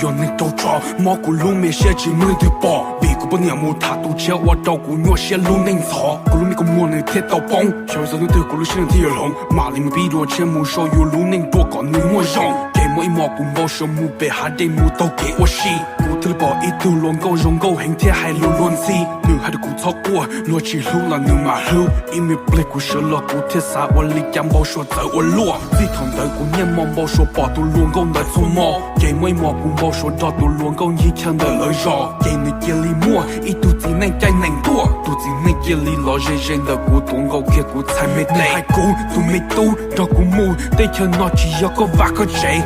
Yog neeg rau tso mob kuv lub me siab tsis muaj leej twg pom, vim kuv poj niam mus tham tus tshiab ua rau kuv nyuaj siab lub neej ntxhov. Kuv lub me kua muag nws thiaj tau poob, xyov txog hnub twg kuv lub siab nws thiaj yuav hloov. Mam li mus pib dua tshiab mus sau yus lub neej dua kom nws muaj zoo. Ces muaj ib hmos kuv npau suav mus pem hav dej mus taug kev ua si, kuv thiaj li pom ib tug hluas nkauj zoo nkauj heev thiab hais lus luag ntxhi. Nws hais rau kuv txhob quaj, luag tsis hlub los nws mam hlub. Ib me pliag kuv sawv los kuv thiaj xav ua li cas npau suav txawv ua luaj. Txij thaum ntawd kuv niaj hmo npau suav pom tus hluas nkauj ntawd txhua hmo. Ces muaj ib hmos kuv npau suav nrog tus hluas nkauj ncig chaw ntawm lawv zos, ces nws cia li muaj ib tug txiv neej caij nees tuaj. Tus txiv neej cia li los ze ze ntawm kuv tuav nkaus kiag kuv txhais me tes, hais kuv tus me tub nrog kuv mus, teb chaws no tsis yog koj vaj koj tsev.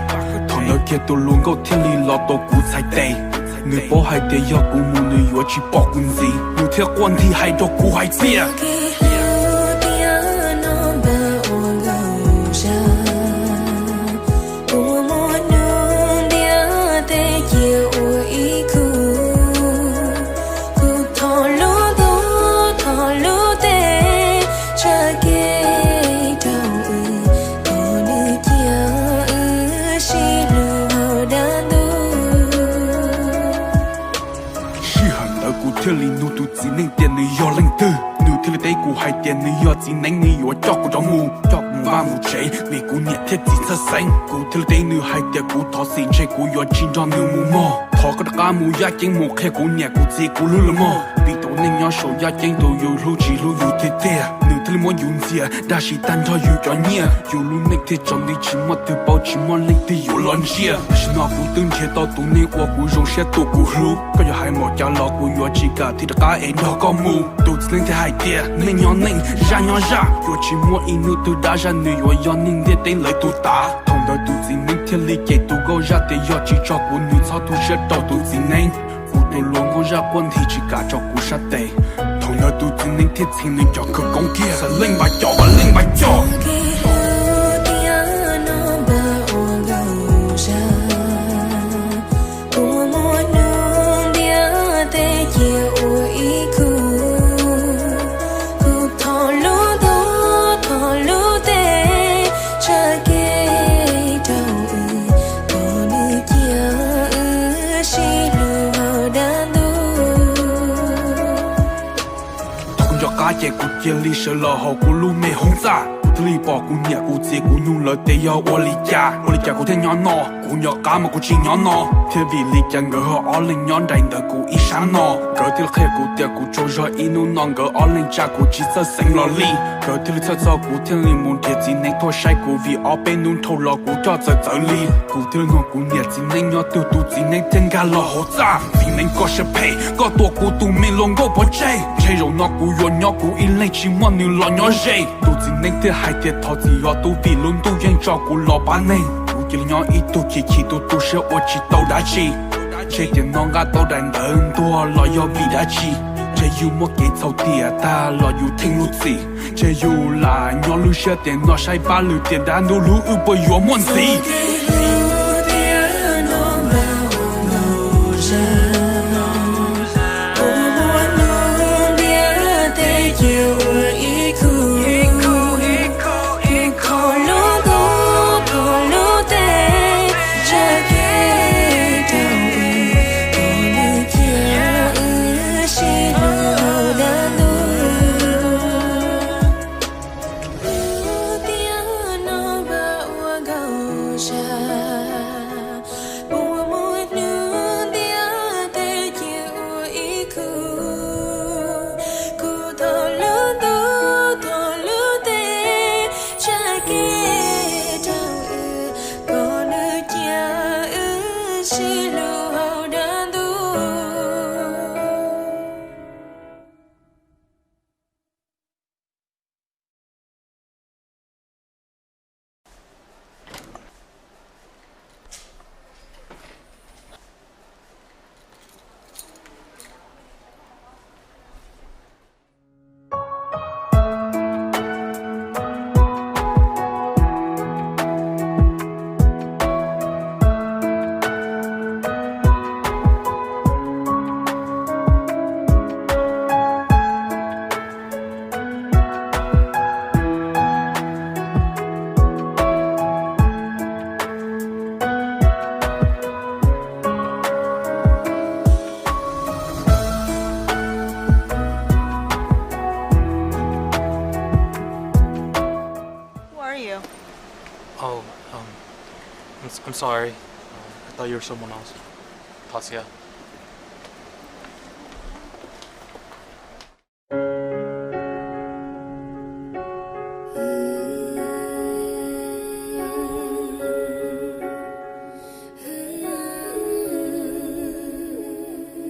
Thaum ntawd kiag tus hluas nkauj thiaj li los tuav kuv txhais tes. Nws paub hais tias yog kuv mus nws yuav tsis pom kuv ntxiv, nws thiaj quaj nthi hais rau kuv hais tias, Sij hawm ntawd kuv thiaj li nug tus txiv neej tias nws yog leej twg, nws thiaj li teb kuv hais tias nws yog txiv neeb, nws yuav coj kuv rov mus, coj kuv mus vaj mus tsev, vim kuv niam thiab txiv txhawj xeeb. Kuv thiaj li teb nws hais tias kuv thov txim, ntshe kuv yuav tsis nrog nws mus mog. Thov koj rov qab mus yaj ceeb mus qhia kuv niam kuv txiv kuv hlub lawv mog, vim tau neej nyob saum yaj ceeb tus yus hlub tsis hlub yus tiag tiag. Nws thiaj li muab yus ntxias dab tsi tag nrho yus cov nyiaj, yus lub neej thiaj tsaus nti tsis muaj twg paub tsis muaj leej twg yuav los ntsia. Tam sim no kuv twb nrhiav tau tus neeg uas kuv zoo siab tus kuv hlub, koj yuav hais npaum cas los kuv yuav tsis kam thiaj rov qab es nrog koj mus. Tus txiv neeb thiaj hais tias neej nyob neej, zaj nyob zaj, yuav tsis muaj ib hnub twg dab zaj nws yuav yog neeg ntiaj teb lawv tus tav. Thaum ntawd tus txiv neeb thiaj li cem tus nkauj zaj tias yog tsis tso kuv nws txhob tu siab rau tus txiv neeb. Kuv tus hluas nkauj zaj quaj nthi tsis kam tso kuv sab tes. Thaum ntawd tus txiv neeb thiaj txheev nws cov khawv koob kiag, leej npaj coj, leej npaj coj. Thaum kuv nco qab ces kuv cia li sawv los hauv kuv lub me hoob txaj. Kuv thiaj li pom kuv niam kuv txiv kuv nyuj lawv tias yog ua li cas, ua li cas kuv thiaj nyob no. Kuv nco qab mas kuv tsis nyob no thiab, vim li cas nkawd ho ob leeg nyob nraim ntawm kuv ib sab no. Nkawd thiaj li qhia kuv tias kuv tsaug zog ib hnub no nkawd ob leeg tsa kuv tsis txawj xeev los li. Nkawd thiaj li txhawj txog kuv thiaj li mus nrhiav txiv neeb tuaj saib kuv, vim ob peb hnub dhau los kuv coj txawv txawv li. Kuv thiaj li nug kuv niam txiv neeb nyob twg, tus txiv neeb thiaj nkag los hauv txaj. Txiv neeb koj siab phem, koj tua kuv tus me hluas nkauj pov tseg, ntshe zaum no kuv yuav nyob kuv ib leeg tsis muaj nws los nyob ze. Tus txiv neeb thiaj hais tias thov txim yog tub, vim lub ntuj yeej tso kuv los pab neeg. Kuv cia li nyob ib tug chim chim tu tu siab ua tsis tau dab tsi. Ntshe tiam no nqa tau daim ntawv ntuag los yog vim dab tsi? Ntshe yus muaj kev txhaum tiam tag los yus theej lub txim. Ntshe yus lam nyob lub siab tiam no saib pab lwm tiam dab ntub hlub wb puas yuav muaj ntxiv. I'm sorry. I thought you were someone else. Thov txim.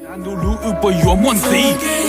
Dab ntub lub wb puas yuav muaj ntxiv.